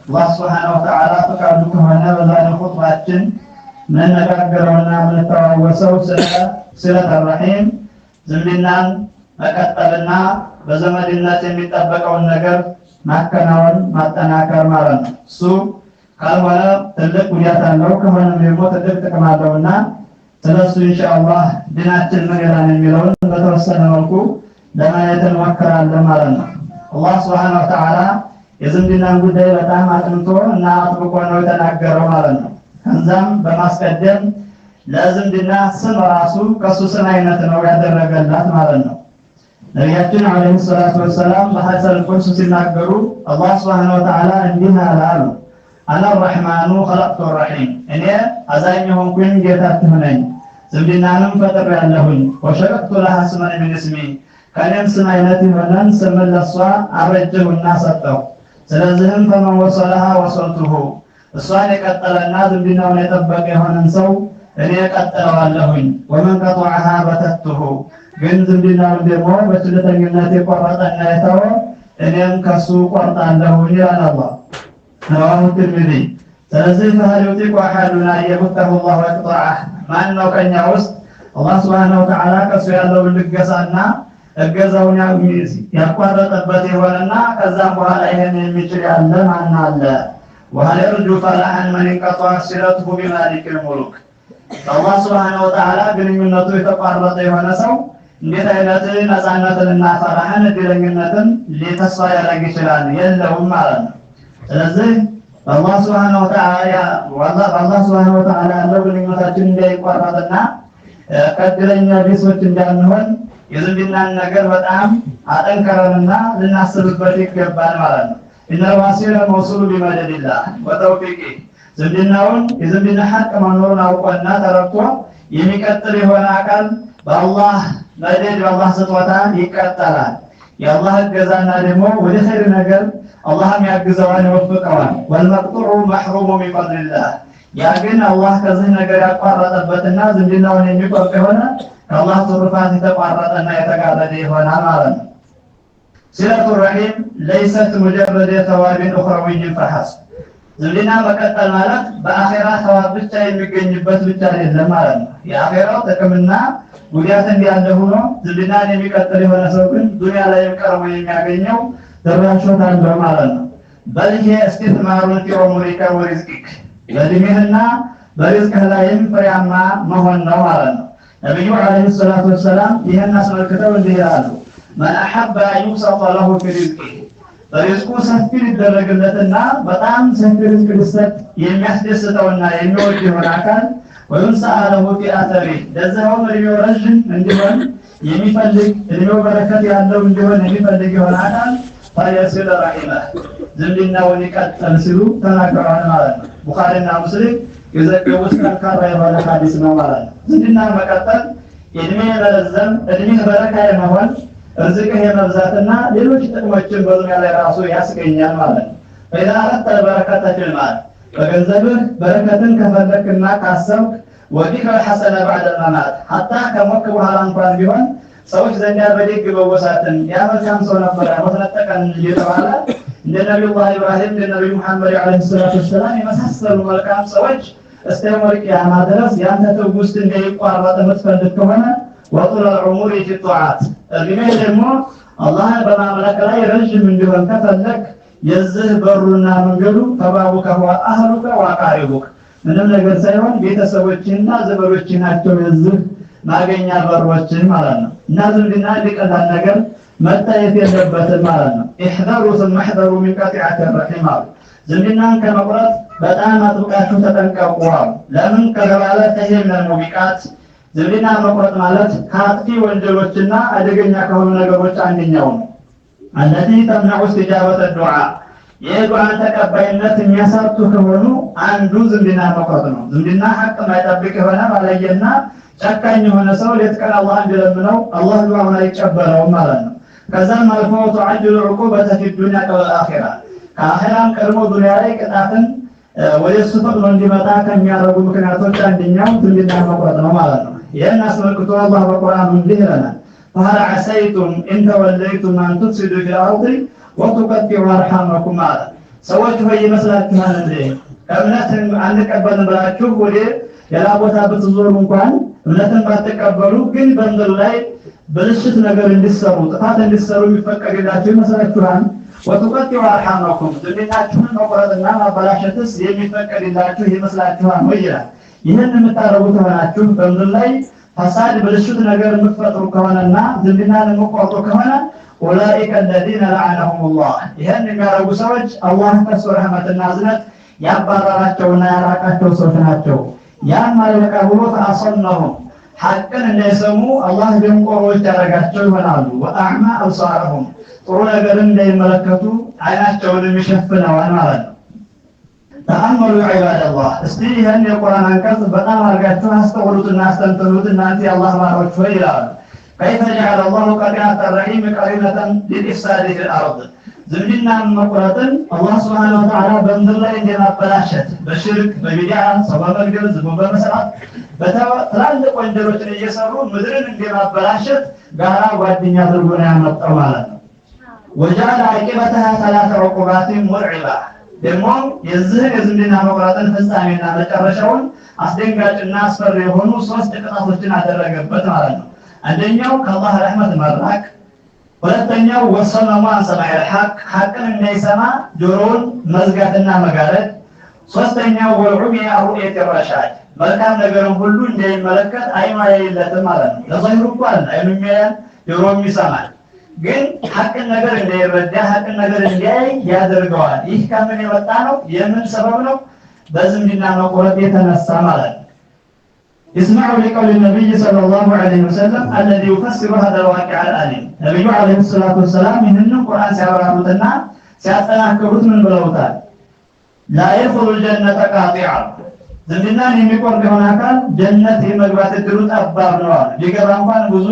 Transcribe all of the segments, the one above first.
አላህ سبحانه وتعالى ፈቃዱ ከሆነ በዛሬው ኹጥባችን የምንነጋገረውና የምንተዋወሰው ስለ صلة الرحم ዝምድናን መቀጠልና በዘመድነት የሚጠበቀውን ነገር ማከናወን ማጠናከር ማለት ነው። እሱ ካልሆነ ትልቅ ጉዳት አለው፣ ከሆነም ደግሞ ትልቅ ጥቅም አለውና ስለሱ ኢንሻአላህ ዲናችን ምን ይላል የሚለውን በተወሰነ መልኩ ለማየት እንሞክራለን ማለት ነው። አላህ سبحانه وتعالى የዝምድናን ጉዳይ በጣም አጥንቶ እና አጥብቆ ነው የተናገረው ማለት ነው። ከዛም በማስቀደም ለዝምድና ስም ራሱ ከሱ ስም አይነት ነው ያደረገላት ማለት ነው። ነቢያችን عليه الصلاة والسلام በ حديث القدسي ሲናገሩ አላህ سبحانه وتعالى እንዲህ አለ አሉ፣ أنا الرحمن خلقت الرحم፣ እኔ አዛኝ የሆንኩኝ ጌታችሁ ነኝ፣ ዝምድናንም ፈጥሬያለሁኝ። وشققت لها اسما من اسمي፣ ከእኔም ስም አይነት የሆነን ስምን ለእሷ አበጀሁና ሰጠሁ። ስለዚህም فمن وصلها وصلته፣ እሷን የቀጠለና ዝምድናውን የጠበቀ የሆነን ሰው እኔ እቀጥለዋለሁኝ። ومن قطعها بتته፣ ግን ዝምድናውን ደግሞ በችልተኝነት የቆረጠና የተወ እኔም ከሱ ቆርጣለሁኝ ይላል አላህ። رواه الترمذي። ስለዚህ فهل يطيق أحدنا أن يبته الله ويقطعه፣ ማን ነው ከኛ ውስጥ አላህ سبحانه وتعالى ከሱ ያለውን ልገሳና እገዛውን ያቋረጠበት የሆነና ከዛም በኋላ ይሄን የሚችል ያለ ማን አለ? وهل يرجو فلاحا من انقطعت صلته بمالك الملوك፣ አላህ سبحانه وتعالى ግንኙነቱ የተቋረጠ የሆነ ሰው እንዴት አይነት ነፃነትንና ፈራህን እድለኝነትን ሊተስፋ ያደርግ ይችላል? የለውም ማለት ነው። ስለዚህ በአላህ سبحانه وتعالى ያለው ግንኙነታችን እንዳይቋረጥና ከእድለኛ ቢሶች እንዳንሆን የዝምድናን ነገር በጣም አጠንከረንና ልናስብበት ይገባል ማለት ነው። إن الواصل الموصول بمدد الله وتوفيقه፣ ዝምድናውን የዝምድና ሐቅ መኖሩን አውቆና ተረድቶ የሚቀጥል የሆነ አካል በአላህ መደድ በአላህ ስጦታ ይቀጠላል። የአላህ እገዛና ደግሞ ወደ ኸይር ነገር አላህም ያግዘዋል ይወፍቀዋል። والمقطوع محروم من فضل الله፣ ያ ግን አላህ ከዚህ ነገር ያቋረጠበትና ዝምድናውን የሚቆርጥ የሆነ ከአላህ ትሩፋት የተቋረጠና የተጋረደ ይሆናል ማለት ነው። صلة الرحم ليست مجرد ثواب أخروي فحسب፣ ዝምድና መቀጠል ማለት በአኼራ ተዋብ ብቻ የሚገኝበት ብቻ አይደለም ማለት ነው። የአኼራው ጥቅምና ጉዳት እንዳለ ሆኖ ዝምድናን የሚቀጥል የሆነ ሰው ግን ዱንያ ላይም ቀርቦ የሚያገኘው ድራሾት አለው ማለት ነው። بل هي استثمار في عمرك ورزقك፣ በእድሜህና በሪዝቅህ ላይም ፍሬያማ መሆን ነው ማለት ነው። ነቢዩ عليه الصلاة والسلام ይህን አስመልክተው እንዲህ ይላሉ፣ من أحب أن يبسط له في رزقه፣ በሪዝቁ ሰፊ ሊደረግለትና በጣም ሰፊ ሪዝቅ ሊሰጥ የሚያስደስተውና የሚወድ የሆነ አካል وينسأ له في أثره፣ ለዚያውም እድሜው ረዥም እንዲሆን የሚፈልግ እድሜው በረከት ያለው እንዲሆን የሚፈልግ የሆነ አካል فليصل رحمه፣ ዝምድናውን ይቀጥል ሲሉ ተናግረዋል ማለት ነው። ቡኻሪና ሙስሊም የዘገቡት ጠንካራ የሆነ ሐዲስ ነው ማለት ነው። ዝምድና መቀጠል እድሜ የመረዘም፣ እድሜህ በረካ የመሆን፣ ርዝቅህ የመብዛትና ሌሎች ጥቅሞችን በዱንያ ላይ ራሱ ያስገኛል ማለት ነው። فإذا أردت البركة في المال፣ በገንዘብህ በረከትን ከፈለክና ካሰብክ፣ والذكرى الحسنة بعد الممات፣ حتى ከሞትክ በኋላ እንኳን ቢሆን ሰዎች ዘንዳ በደግ መወሳትን፣ ያ መልካም ሰው ነበረ ሞት ነጠቀን እየተባለ እንደ ነቢዩላህ ኢብራሂም እንደ ነቢዩ ሙሐመድ عليه الصلاة والسلام የመሳሰሉ መልካም ሰዎች እስከ يوم القيامة ድረስ ያንተ ትውስት እንዳይቋረጥ የምትፈልግ ከሆነ፣ وطول العمر في الطاعات፣ እድሜህ ደግሞ አላህን በማምለክ ላይ ረዥም እንዲሆን ከፈለግ የዚህ በሩና መንገዱ فبابك هو أهلك وأقاربك፣ ምንም ነገር ሳይሆን ቤተሰቦችና ዘመዶች ናቸው የዚህ ማገኛ በሮችን ማለት ነው። እና ዝምድና እንዲቀላል ነገር መታየት የለበትም ማለት ነው። احذروا ثم احذروا من قطيعة الرحم አሉ። ዝምድናን ከመቁረጥ በጣም አጥብቃችሁ ተጠንቀቁ አሉ። ለምን ከተባለ فهي من الموبقات፣ ዝምድና መቁረጥ ማለት ከአጥፊ ወንጀሎችና አደገኛ ከሆኑ ነገሮች አንደኛው ነው። التي تمنع استجابة الدعاء፣ የዱዓን ተቀባይነት የሚያሳጡ ከሆኑ አንዱ ዝምድና መቁረጥ ነው። ዝምድና ሐቅ የማይጠብቅ የሆነ ባለየና ጨካኝ የሆነ ሰው ሌት ቀን አላህ እንዲለምነው አላህ ዱዓውን አይቀበለውም ማለት ነው። ከዛም አልፎ تعجل العقوبة في الدنيا قبل الآخرة፣ ከአኺራም ቀድሞ ዱንያ ላይ ቅጣትን ወደ እሱ ፈጥኖ እንዲመጣ ከሚያደርጉ ምክንያቶች አንደኛው ዝምድና መቁረጥ ነው ማለት ነው። ይህን አስመልክቶ አላህ በቁርአኑ እንዲህ ይለናል፣ فهل عسيتم إن توليتم أن تفسدوا في الأرض وتقطعوا أرحامكم አለ። ሰዎች ሆይ ይመስላችኋል እንዴ ከእምነት አንቀበልም ብላችሁ ወደ ሌላ ቦታ ብትዞሩ እንኳን እምነትን ባትቀበሉ ግን በምድር ላይ ብልሽት ነገር እንዲሰሩ ጥፋት እንዲሰሩ የሚፈቀድላችሁ ይመስላችኋል? ወትቀጥዑ አርሐመኩም ዝምድናችሁን መቁረጥና ማበላሸትስ የሚፈቀድላችሁ ይመስላችኋል ወይ ይላል። ይህን የምታደርጉ ከሆናችሁ በምድር ላይ ፈሳድ ብልሽት ነገር የምትፈጥሩ ከሆነና ዝምድናን የምትቆርጡ ከሆነ ኡላኢከ አለዚነ ለዐነሁሙላህ ይህን የሚያደርጉ ሰዎች አላህ ከእሱ ረሕመትና እዝነት ያባረራቸውና ያራቃቸው ሰዎች ናቸው። ያም አልበቃ ብሎ ፈአሰመሁም ሐቅን እንዳይሰሙ አላህ ደንቆሮዎች ያደረጋቸው ይሆናሉ። ወአዕማ አብሳረሁም ጥሩ ነገርን እንዳይመለከቱ አይናቸውንም ይሸፍነዋል ማለት ነው። ተአመሉ ዒባደላህ እስቲ ይህን የቁርአን አንቀጽ በጣም አድርጋችሁ አስተውሉትና አስተንትኑት እናንተ የአላህ ባሮች ሆይ ይላሉ። كيف جعل الله قطيعة الرحم قرينة للإفساد في الأرض ዝምድናን መቁረጥን አላህ سبحانه وتعالى በምድር ላይ እንደማበላሸት በሽርክ በቢድዓ ሰው በመግደል ዝሙት በመስራት ትላልቅ ወንጀሎችን እየሰሩ ምድርን እንደማበላሸት ጋራ ጓደኛ አድርጎ ነው ያመጣው ማለት ነው። وجعل عاقبتها ثلاث عقوبات مرعبة ደግሞም የዚህን የዝምድና መቁረጥን ፍጻሜና መጨረሻውን አስደንጋጭና አስፈሪ የሆኑ ሶስት ቅጣቶችን አደረገበት ማለት ነው። አንደኛው ከአላህ ረሕመት መራቅ፣ ሁለተኛው والصمم عن سماع الحق ሐቅን እንዳይሰማ ጆሮውን መዝጋትና መጋረድ፣ ሶስተኛው والعمي عن رؤية الرشاد መልካም ነገርን ሁሉ እንዳይመለከት አይኑ አያይለትም ማለት ነው። ለዘይሩ እንኳን አይኑ የሚያያል ጆሮም ይሰማል፣ ግን ሐቅን ነገር እንዳይረዳ ሐቅን ነገር እንዲያይ ያደርገዋል። ይህ ከምን የመጣ ነው? የምን ሰበብ ነው? በዝምድና መቁረጥ የተነሳ ማለት ነው። اسمعوا لقول النبي صلى الله عليه وسلم الذي يفسر هذا الواقع الأليم ነብዩ عليه الصلاة والسلام ይህንን ቁርአን ሲያብራሩትና ሲያጠናክሩት ምን ብለውታል? لا يدخل الجنة قاطع ዝምድናን የሚቆርጥ የሆነ አካል ጀነት የመግባት እድሉ ጠባብ ነው አሉ። ቢገባ እንኳን ብዙ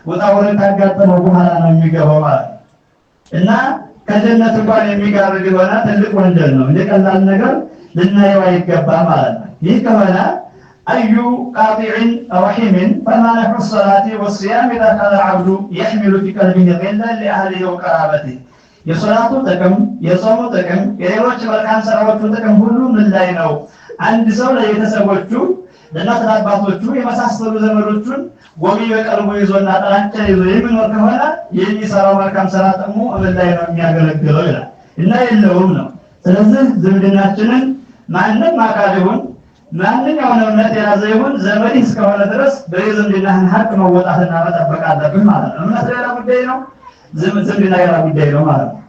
ውጣ ውረድ ካጋጠመው በኋላ ነው የሚገባው ማለት ነው። እና ከጀነት እንኳን የሚጋርድ የሆነ ትልቅ ወንጀል ነው። እንደ ቀላል ነገር ልናየው አይገባም ማለት ነው። ይህ ከሆነ أي قاطع رحم فما نفع الصلاة والصيام إذا كان العبد يحمل في قلبه غلا لأهله وقرابته የሶላቱ ጥቅም የጾሙ ጥቅም የሌሎች መልካም ስራዎቹ ጥቅም ሁሉ ምን ላይ ነው? አንድ ሰው ለቤተሰቦቹ ለእናት ለአባቶቹ የመሳሰሉ ዘመዶቹን ጎቢ በቀልቡ ይዞና ጥላቻ ይዞ የሚኖር ከሆነ የሚሰራው መልካም ስራ ጥቅሙ ምን ላይ ነው የሚያገለግለው ይላል እና የለውም ነው። ስለዚህ ዝምድናችንን ማንም አካል ይሁን ማንኛውንም እምነት የያዘ ይሁን ዘመድህ እስከሆነ ድረስ በየዝምድናህን ሀቅ መወጣትና መጠበቅ አለብህ ማለት ነው። እምነት ሌላ ጉዳይ ነው፣ ዝምድና ሌላ ጉዳይ ነው ማለት ነው።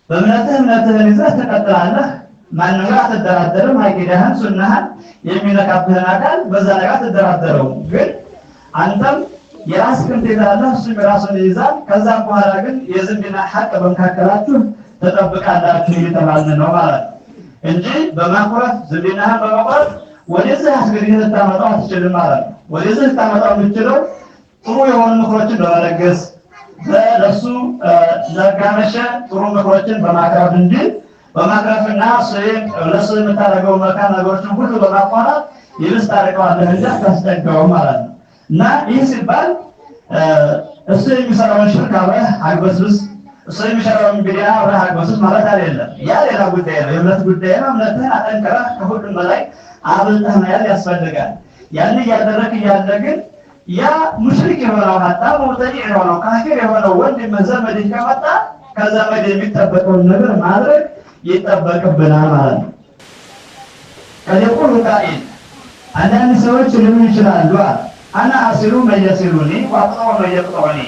በእምነትህ እምነትህን ይዘህ ትቀጥላለህ። ማንም ጋር አትደራደርም። አቂዳህን ሱናህን የሚነካብህን አካል በዛ ነገር አትደራደረውም። ግን አንተም የራስህን ትይዛለህ፣ እሱም የራሱን ይይዛል። ከዛም በኋላ ግን የዝምድና ሀቅ በመካከላችሁ ትጠብቃላችሁ እየተባልን ነው ማለት ነው እንጂ በማኩረፍ ዝምድናህን በመቁረጥ ወደዚህ አስገድደህ ልታመጣው አትችልም ማለት ነው። ወደዚህ ልታመጣው የምትችለው ጥሩ የሆኑ ምክሮችን በመለገስ ለሱ ለጋመሸ ጥሩ ምክሮችን በማቅረብ እንጂ በማቅረብና ለሱ የምታደርገው መልካም ነገሮችን ሁሉ በማቋረጥ ይብስ ታርቀዋለህ እንጂ አታስጠጋውም ማለት ነው። እና ይህ ሲባል እሱ የሚሰራውን ሽርክ አብረህ አግበስብስ፣ እሱ የሚሰራውን ቢድዓ አብረህ አግበስብስ ማለት አይደለም። ያ ሌላ ጉዳይ ነው፣ የእምነት ጉዳይ ነው። እምነትህን አጠንክረህ ከሁሉም በላይ አብልጠህ መያዝ ያስፈልጋል። ያን እያደረግህ እያለ ግን ያ ሙሽሪክ የሆነው ሀታ ሙብተዲዕ የሆነው ካፊር የሆነው ወንድምህ ዘመድህ ከመጣ ከዘመድ የሚጠበቀውን ነገር ማድረግ ይጠበቅብናል ማለት ነው። قد يقول قائل አንዳንድ ሰዎች ሊሉ ይችላሉ አለ أنا أصل من يصلني وأقطع من يقطعني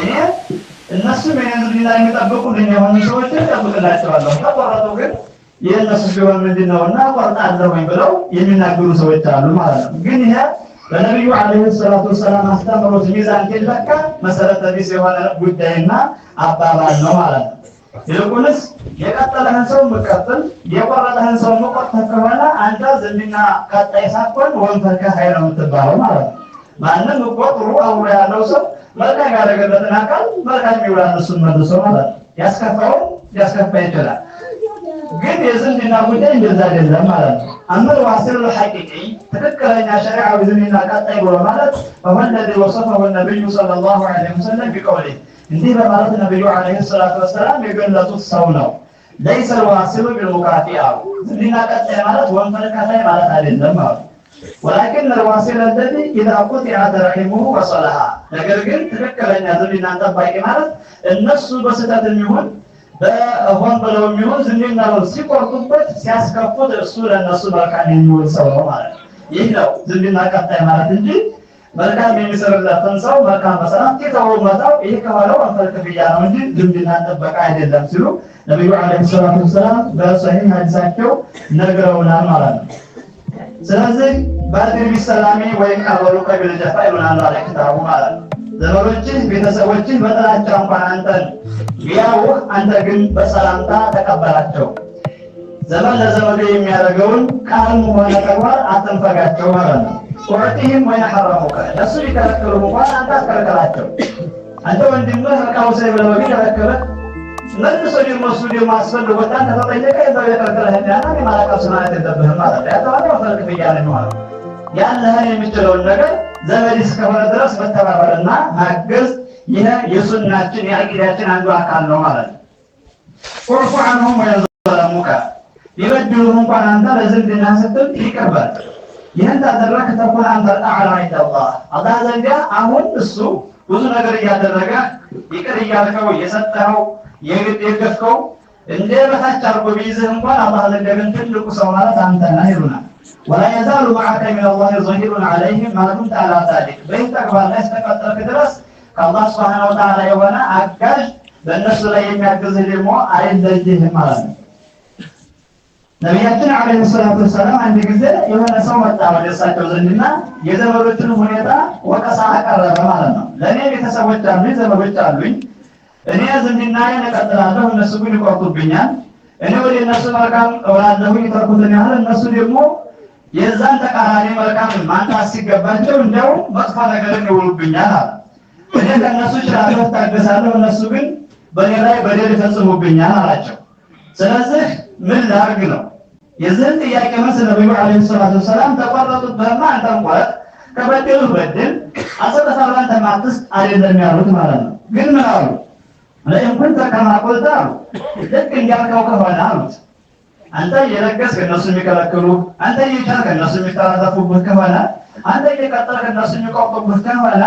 እኔ እነሱም የኔን ዝምድና የሚጠብቁልኝ የሆኑ ሰዎችን እጠብቅላቸዋለሁ፣ ከቆረጡ ግን የእነሱ ቢሆን ምንድን ነውና ቆርጣለሁኝ ብለው የሚናገሩ ሰዎች አሉ ማለት ነው። ግን ይሄ በነቢዩ عليه الصلاة والسلام አስተምሮት ሚዛን ሲለካ መሰረተ ቢስ የሆነ ጉዳይና አባባል ነው ማለት ነው። ይልቁንስ የቀጠለህን ሰው የምትቀጥል የቆረጠህን ሰው የምትቆርጥ ከሆነ አንተ ዝምድና ቀጣይ ሳትሆን ወንፈርከህ ነው የምትባለው ማለት ነው። ማንም እኮ ጥሩ አብሮ ያለው ሰው መልካም ያደረገለትን አካል መልካም ይውላል እሱን መልሶ ማለት ነው። ያስከፋውን ሊያስከፋ ይችላል። ግን የዝምድና ጉዳይ እንደዛ አይደለም ማለት ነው። أما الواصل الحقيقي ትክክለኛ ሸሪዓዊ ዝምድና ቀጣይ ብሎ ማለት فهو الذي وصفه النبي صلى الله عليه وسلم بقوله እንዲህ በማለት ነቢዩ عليه الصلاة والسلام የገለጹት ሰው ነው። ليس الواصل بالمكافئ አሉ። ዝምድና ቀጣይ ማለት ወንፈል ከፋይ ማለት አይደለም አሉ። ولكن الواصل الذي إذا قطعت رحمه وصلها። ነገር ግን ትክክለኛ ዝምድናን ጠባቂ ማለት እነሱ በስህተት የሚሆን በሆን ብለው የሚሆን ዝምድናውን ሲቆርጡበት ሲያስከፉት እሱ ለእነሱ መልካም የሚውል ሰው ነው ማለት ነው። ይህ ነው ዝምድና ቀጣይ ማለት እንጂ መልካም የሚሰርለትን ሰው መልካም መስራት ጌታው መጣው ይህ ከሆነ ወንፈል ክፍያ ነው እንጂ ዝምድናን ጥበቃ አይደለም ሲሉ ነብዩ عليه الصلاة والسلام በሰሂህ ሐዲሳቸው ነግረውናል ማለት ነው። ስለዚህ بادر بالسلام وإن قابلوك بالجفاء ይሉናል አለ ኪታቡ ማለት ነው። ዘመዶችህ ቤተሰቦችህ በጥላቻ እንኳን አንተን ቢያውህ አንተ ግን በሰላምታ ተቀበላቸው። ዘመን ለዘመዱ የሚያደርገውን ቃልም ሆነ ተግባር አትንፈጋቸው ማለት ነው። أعطهم وإن حرموك እነሱ ቢከለክሉ እንኳን አንተ አትከልክላቸው። አንተ ወንድምህ እቃው ሰይ ብለው ቢከለክልህ መልሶ ደግሞ እሱ ደግሞ አስፈልጎት አንተ ተጠየቀ የዛው የከለከለህን ያህል የማላቀስ ማለት የለብህም ማለት ነው። ያተባለ ወንፈል ክፍያ ነው የሚሆነው። ያለህን የሚችለውን ነገር ዘመድ እስከሆነ ድረስ መተባበርና ማገዝ ይህ የሱናችን የአቂዳችን አንዱ አካል ነው ማለት ነው። اعف عنهم وإن ظلموك ቢበድሉህ እንኳን አንተ ለዝምድና ስትል ይቅር በል። ይህን ታደረግህ تكن أنت الأعلى عند الله አላህ ዘንዲያ አሁን እሱ ብዙ ነገር እያደረገ ይቅር እያልከው እየሰጠኸው የገፍከው እንደ በታች አድርጎ ቢይዝህ እንኳን አላህ ዘንዲያ ግን ትልቁ ሰው ማለት አንተ ነህ ይሉናል። ولا يزال معك من الله ظهير عليهم ما دمت على ذلك። በይህ ተግባር ላይ እስከቀጠልክ ድረስ ከአላህ سبحانه وتعالى የሆነ አጋዥ በእነሱ ላይ የሚያግዝህ ደግሞ አይለይህም ማለት ነው። ነቢያችን عليه الصلاة والسلام አንድ ጊዜ የሆነ ሰው መጣ ወደ እሳቸው ዘንድና የዘመዶችን ሁኔታ ወቀሳ አቀረበ ማለት ነው። ለእኔ ቤተሰቦች አሉኝ፣ ዘመዶች አሉኝ። እኔ ዝምድናዬን እቀጥላለሁ፣ እነሱ ግን ይቆርጡብኛል። እኔ ወደ እነሱ መልካም እውላለሁ የተርኩትን ያህል እነሱ ደግሞ የዛን ተቃራኒ መልካም ማንጣት ሲገባቸው እንደው መጥፎ ነገርን ይውሉብኛል አለ። እኔ ከእነሱ እችላለሁ፣ እታገሳለሁ፣ እነሱ ግን በእኔ ላይ በደል ይፈጽሙብኛል አላቸው። ስለዚህ ምን ላድርግ ነው የዚህን ጥያቄ መልስ ነብዩ عليه الصلاة والسلام ተቆረጡብህማ አንተም ቆረጥ፣ ከበደሉህ በድል፣ አሰጠታለሁ አንተም አትስጥ አይደለም ያሉት ማለት ነው። ግን ምን አሉ? لئن كنت كما قلت አሉ፣ ልክ እንዳልከው ከሆነ አሉት። አንተ እየለገስክ እነሱ የሚከለክሉ፣ አንተ እየቻልክ እነሱ የሚተላለፉብህ ከሆነ፣ አንተ እየቀጠልክ እነሱ የሚቆርጡብህ ከሆነ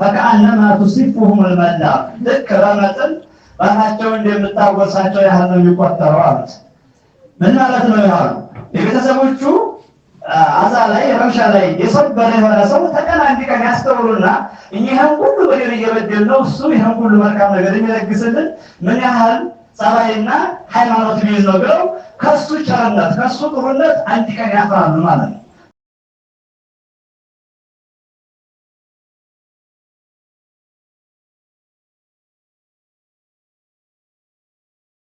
فكأنما تصفهم الملة ልክ ረመጥን ባፋቸው እንደምታጎርሳቸው ያህል ነው የሚቆጠረው አሉት። ምን ማለት ነው ያሉ የቤተሰቦቹ አዛ ላይ ረብሻ ላይ የሰበረ የሆነ ሰው ተቀን አንድ ቀን ያስተውሉና እኚህን ሁሉ በደል እየበደል ነው እሱ ይህን ሁሉ መልካም ነገር የሚለግስልን ምን ያህል ጸባይና ሃይማኖት ቢይዝ ነው ብለው ከሱ ቸርነት ከሱ ጥሩነት አንድ ቀን ያፍራሉ ማለት ነው።